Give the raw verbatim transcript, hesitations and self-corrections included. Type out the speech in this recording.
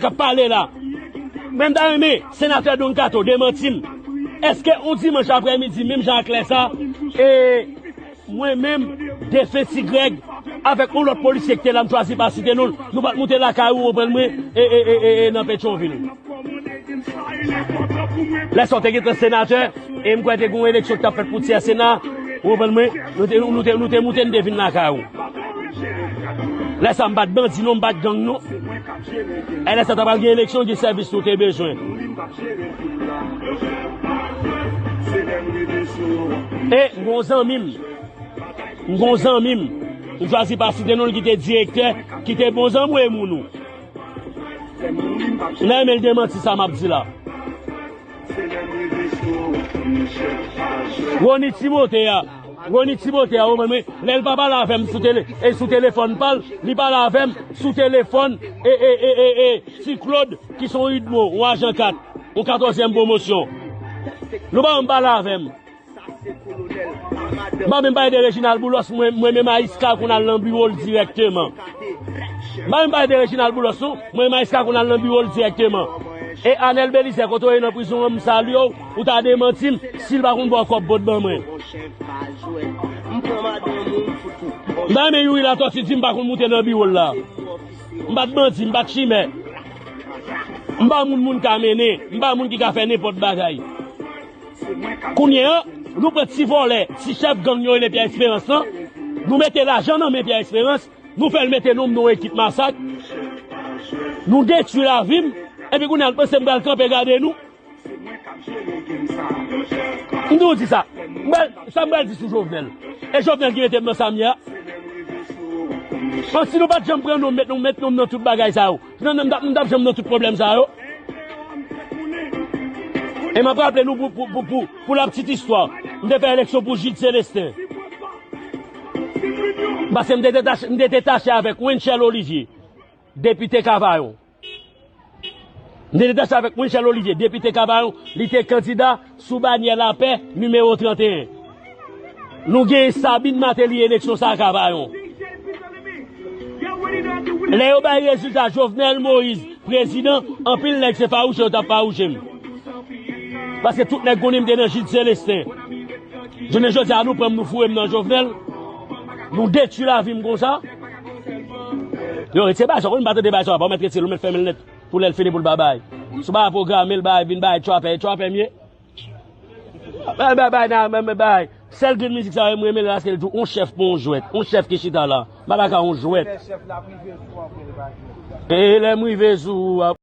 Ap pale la. Mwen m ta renmen senatè Don Kato demanti m. Èske yon dimanch aprèmidi, menm jan ak lè sa, e mwen menm, defen Ti Grèg, avèk yon lòt polisye ki te la, m chwazi pa site non l, nou pa t moute lakay ou, ou konprann mwen, e, e, e, e, e nan Petyonvil? Lè sa w te gentan senatè, e m kwè te gen yon eleksyon ki t ap fèt pou tyè sena, ou konprann mwen, nou te, nou te, nou te moute, nou te vin lakay ou. Lè sa m pa t bandi non, m pa t gang non. E lè sa ta pral gen eleksyon, gen sèvis nou te bezwen. E m gon zanmi m. M gon zanmi m. M chwazi pa site non l ki te direktè, ki te bon zanmi w e moun ou. M ta renmen l demanti sa m ap di la. Rony Timote a. Rony Timote a, ou konprann mwen, lè l pa pale avè m sou tele, e sou telefòn pa l, li pale avè m sou telefòn, e, e, e, e, e, Ti Claude, ki se yon UDMO, yon ajan kat, yon katòzyèm pwomosyon. Nou pa menm pale avè m. M pa menm pale de Reginald Boulos, mwen, mwen menm Ayiska konn al nan biwo l dirèkteman. M pa menm pale de Reginald Boulos, non, mwen menm Ayiska konn al nan biwo l dirèkteman. E Anèl Belizè, kote w ye nan prizon an, m salye w, ou ta demanti m, si l pa konn ba w kòb, pot ban mwen. M ta renmen Youri Latòti di m pa konn moute nan biwo l la. M pa t bandi, m pa t chimè. M pa moun moun ka mennen, m pa moun ki ka fè nenpòt bagay. Kounye a, nou pran ti vòlè, ti chèf gang yo rele Pyè Esperans lan, nou mete lajan nan men Pyè Esperans, nou fè l mete non m nan yon ekip masak, nou detwi lavi m, epi kounye a, nou panse m pral kanpe gade nou? M di w di sa. M pral, sa m pral di sou Jovenel? E Jovenel ki mete m nan sa m ye a? Bon, si nou pa t janm pran non m, met non m, met non m nan tout bagay sa yo, nan, nan, m t ap, m t ap janm nan tout pwoblèm sa yo? E m ap raple nou pou, pou, pou, pou, pou la petite histoire, m te fè eleksyon pou Jude Célestin. Paske m te detache, m te detache avèk Wenchel Olivier, depite Kavayon. M te detache avèk Wenchel Olivier, depite Kavayon, li te kandida sou banyè Lapè nimewo trannteyen. Nou genyen Sabine Martelly eleksyon sa a Kavayon. Lè yo bay rezilta Jovenel Moïse prezidan, anpil nèg se fawouche yo t ap fawouche m. Paske tout nèg konnen m te nan Jude Célestin. Jounen jodi a, nou pran m, nou foure m nan Jovenel. Nou detwi lavi m konsa. Yo, retire bagay sa, w konn m pa tande bagay sa, pa w mèt retire l, ou mèt fèmen l nèt. Pou lè l fini pou l pa bay. Si w pa pwograme l, bay, vin bay trapè, e trapè m ye. Bay, bay, bay, nan, bay, bay, bay. Sèl grenn mizik sa yo, m renmen l, paske l di w, on chèf pou on jwèt. On chèf ki chita la. M pa dakò on jwèt. E lè m rive sou ou,